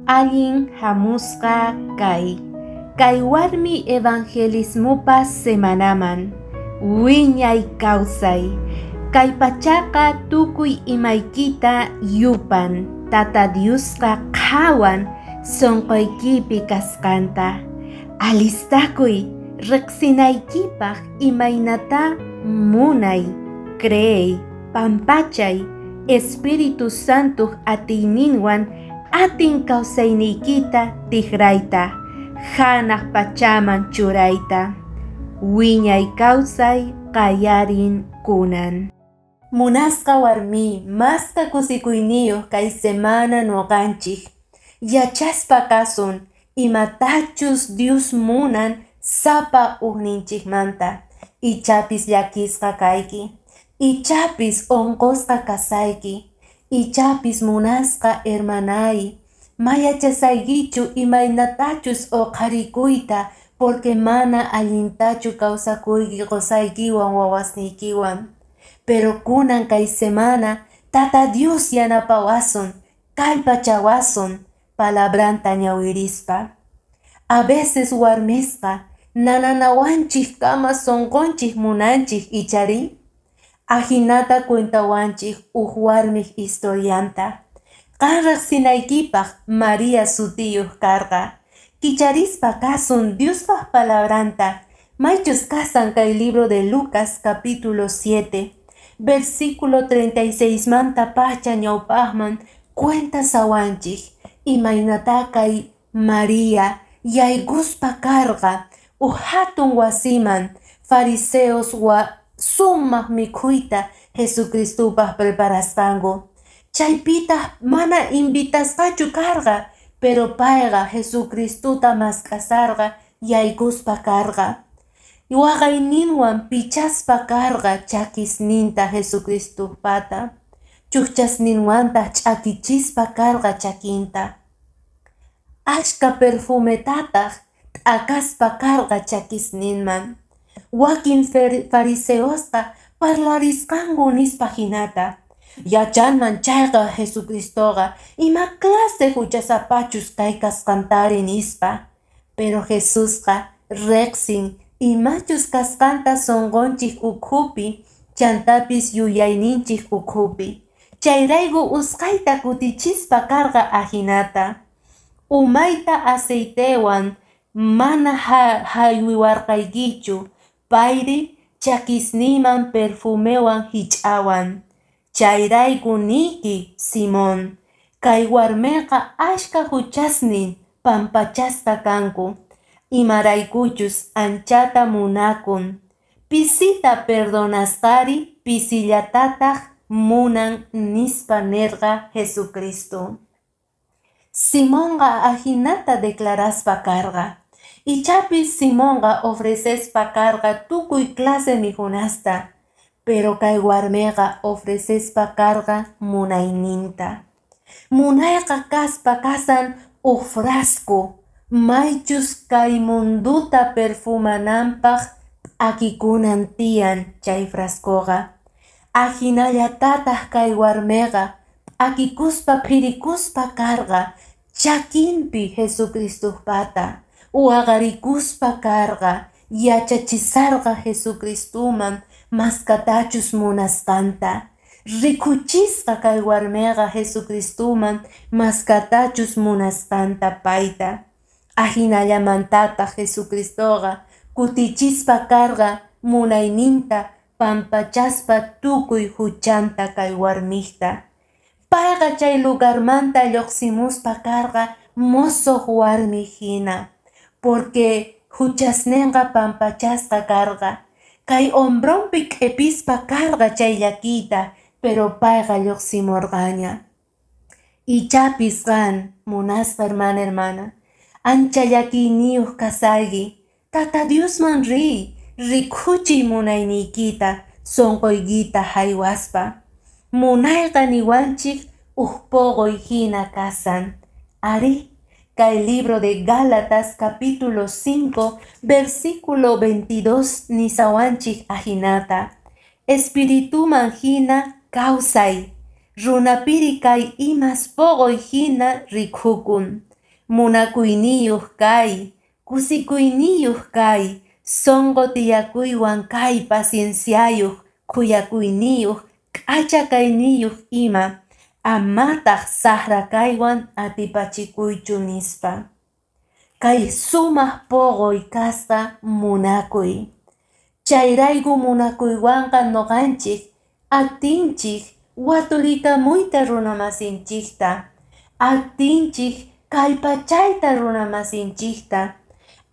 Allin hamusqa kay, kay warmi evangelismopa semanaman. Wiñay kawsay. Kay pachaqa tukuy imaykita yupan. Tata Diosqa qhawan sunquykipi kasqanta. Alistakuy riqsinaykipaq imaynata munay, creey, pampachay, Espíritu Santoq atiyninwan atin kawsayniykita tikrayta, hanaq pachaman churayta. Wiñay kawsay qallarin kunan. Munasqa warmi, maska kusikuyniyuq kay semana nuqanchik. Yachaspa kasun imatachus Dios munan sapa ujninchikmanta. Ichapis llakisqa kayki, ichapis unqusqa kasayki, ichapis munasqa hermanay, mayachasaykichu imaynatachus uqharikuyta porque mana allintachu kawsakuyki qusaykiwan wawasniykiwan. Pero kunan kay semana Tata Dios yanapawasun, kallpachawasun palabranta ñawirispa. A veces warmisqa nananawanchik kama sunqunchik munanchik, ichari? Ajinata cuentawanchik uj warmiq historianta. Qan riqsinaykipaq María sutiyuq karqa. Kicharispa kasun Diospaq palabranta, maychus kasan kay libro de Lucas capítulo 7, versículo 36 manta pacha ñawpaqman cuenta sawanchik imaynata kay María yaykuspa karqa uj hatun wasiman fariseos wa sumaq mikhuyta Jesucristopaq preparasqanku. Chaypitaq mana invitasqachu karqa, pero payqa Jesucristota mask'asarqa yaykuspa karqa. Waqayninwan pichaspa karqa chakisninta Jesucristopata, chukchasninwantaq ch'akichispa karqa chakinta. Achka perfumetataq t'akaspa karqa chakisninman. Wakin fariseosqa parlarisqanku nispa hinata. Yachanman chayqa Jesucristoqa ima clase huchasapachus kay kasqantari nispa. Pero Jesusqa riqsin imachus kasqanta sunqunchik ukhupi, chantapis yuyayninchik ukhupi. Chayrayku usqhayta kutichispa karqa ajinata. Umayta aceitewan mana haywiwarqaykichu, payri chakisniyman perfumewan hich'awan. Chayrayku niyki, Simón, kay warmiqa achka huchasnin pampachasqa kanku, imaraykuchus anchata munakun. Pisita perdonasqari pisillatataq munan nispa nirqa Jesucristo. Simonqa ajinata declaraspa karqa. Ichapis Simonqa ofrecespa karqa tukuy clase mikhunasta, pero kay warmiqa ofrecespa karqa munayninta. Munayqa kaspa kasan uj frasco, maychus kay munduta perfumananpaq p'akikunan tiyan chay frascoqa. Ajinallatataq kay warmiqa p'akikuspa phirikuspa karqa chakinpi Jesucristopata, waqarikuspa karqa yachachisarqa Jesucristoman maskatachus munasqanta. Rikuchisqa kay warmiqa Jesucristoman maskatachus munasqanta payta. Ajinallamantataq Jesucristoqa kutichispa karqa munayninta pampachaspa tukuy huchanta kay warmikta. Payqa chay lugarmanta lluqsimuspa karqa mosoq warmi hina, porque huchasninqa pampachasqa karqa. Kay hombronpi q'ipispa karqa chay llakiyta, pero payqa lluqsimurqaña. Ichapis qan, munasqa hermana, hermana, ancha llakiyniyuq kasayki, Tata Diosman riy, rikuchiy munayniykita, sunquykita haywaspa. Munayqa niwanchik uj puquy hina kasan. Arí, kay libro de Gálatas capítulo 5, versículo 22 nisawanchik ajinata. Espirituman hina kawsay, runapiri kay imas puquy hina rikhukun. Munakuyniyuq kay, kusikuyniyuq kay, sonqo tiyakuywan kay, pacienciayuq, khuyakuyniyuq, k'acha kayniyuq ima, amataq saqra kaywan atipachikuychu, nispa. Kay sumaq poqoy kasqa munakuy. Chayrayku munakuywanqa noqanchik atinchik waturikamuyta runamasinchikta, atinchik kallpachayta runamasinchikta,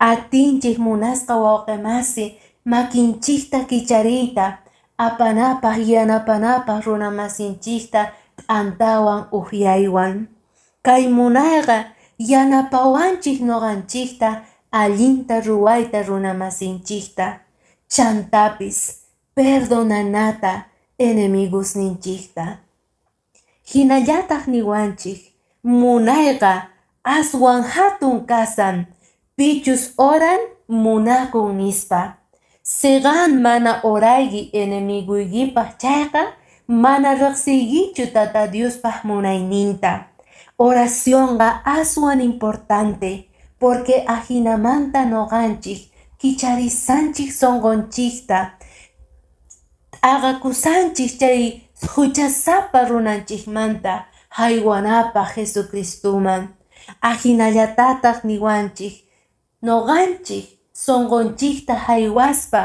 atinchik munasqa wawqimasi makinchikta kichariyta, apanapaq yanapanapaq runamasinchikta t'antawan ukyaywan. Kay munayqa yanapawanchik noqanchikta allinta ruwayta runamasinchikta, chantapis perdonanata enemigosninchikta. Hinallataq niwanchik, munayqa aswan hatun kasan, pichus oran munakun nispa. Siqan mana orayki enemiguykipaq chayqa, mana riqsiykichu Tata Diospaq munayninta. Oracionqa aswan importante, porque ajinamanta noqanchik kicharisanchik sonqonchikta, t'aqakusanchik chay huchasapa runanchikmanta haywanapaq Jesucristuman. Ajinallatataq niwanchik, noqanchik sonqonchikta haywaspa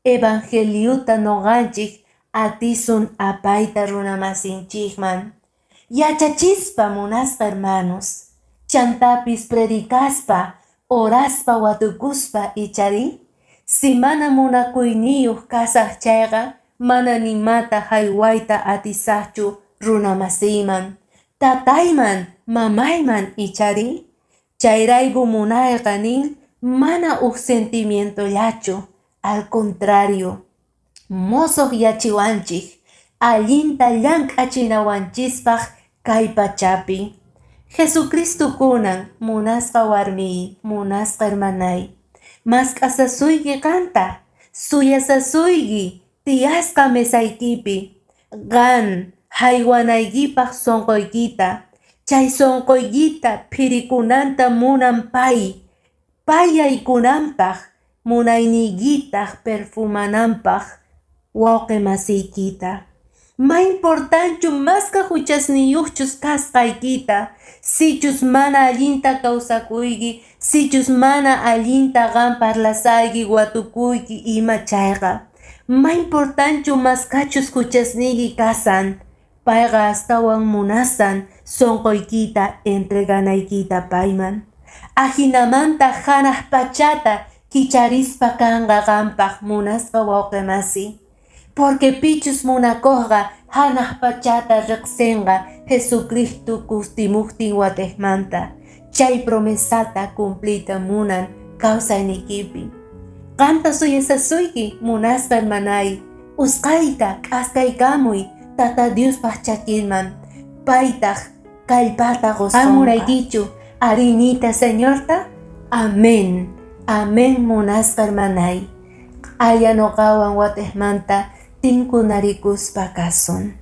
evangeliota noqanchik atisun apayta runamasinchikman. Yachachispa munasqa hermanos, chantapis predicaspa, oraspa watukuspa ichari, si mana munakuyniyuq kasaq chayqa, mana nimata haywayta atisaqchu runamasiyman, tatayman, mamayman ichari. Chayrayku munayqa nin mana uj sentimientollachu, al contrario, mosoq yachiwanchik, allinta llank'achinawanchispaq kay pachapi. Jesucristo kunan munasqa warmiy, munasqa hermanay, mask'asasuyki qanta, suyasasuyki tiyasqa mesaykipi, qan haywanaykipaq sonqoykita, chay sonqoykita phirikunanta munan pay, pay yaykunanpaq, munayniykitaq perfumananpaq wawqi masiykita. Ma importanchu maska huchasniyuqchus kasqaykita, sichus mana allinta kawsakuyki, sichus mana allinta qan parlasayki, watukuyki ima chayqa. Ma importanchu maskachus huchasniyki kasan, payqa astawan munasan sonqoykita entreganaykita payman. Ajinamanta hanaq pachata kicharispa kanqa qanpaq munasqa wawqimasi. Porque pichus munakuqqa hanaq pachata riqsinqa Jesucristo kustimuqtin watejmanta. Chay promesata cumpliyta munan kawsaynikipi. Qanta suyasasuyki munasqa hermanay, usqayta k'askaykamuy Tata Diospaq chakinman, paytaq kallpata qusonqa. Muraykichu arinita Señorta? Amén. Amén munasqa hermanay. Q'aya noqawan watejmanta tinkunarikuspa kasun.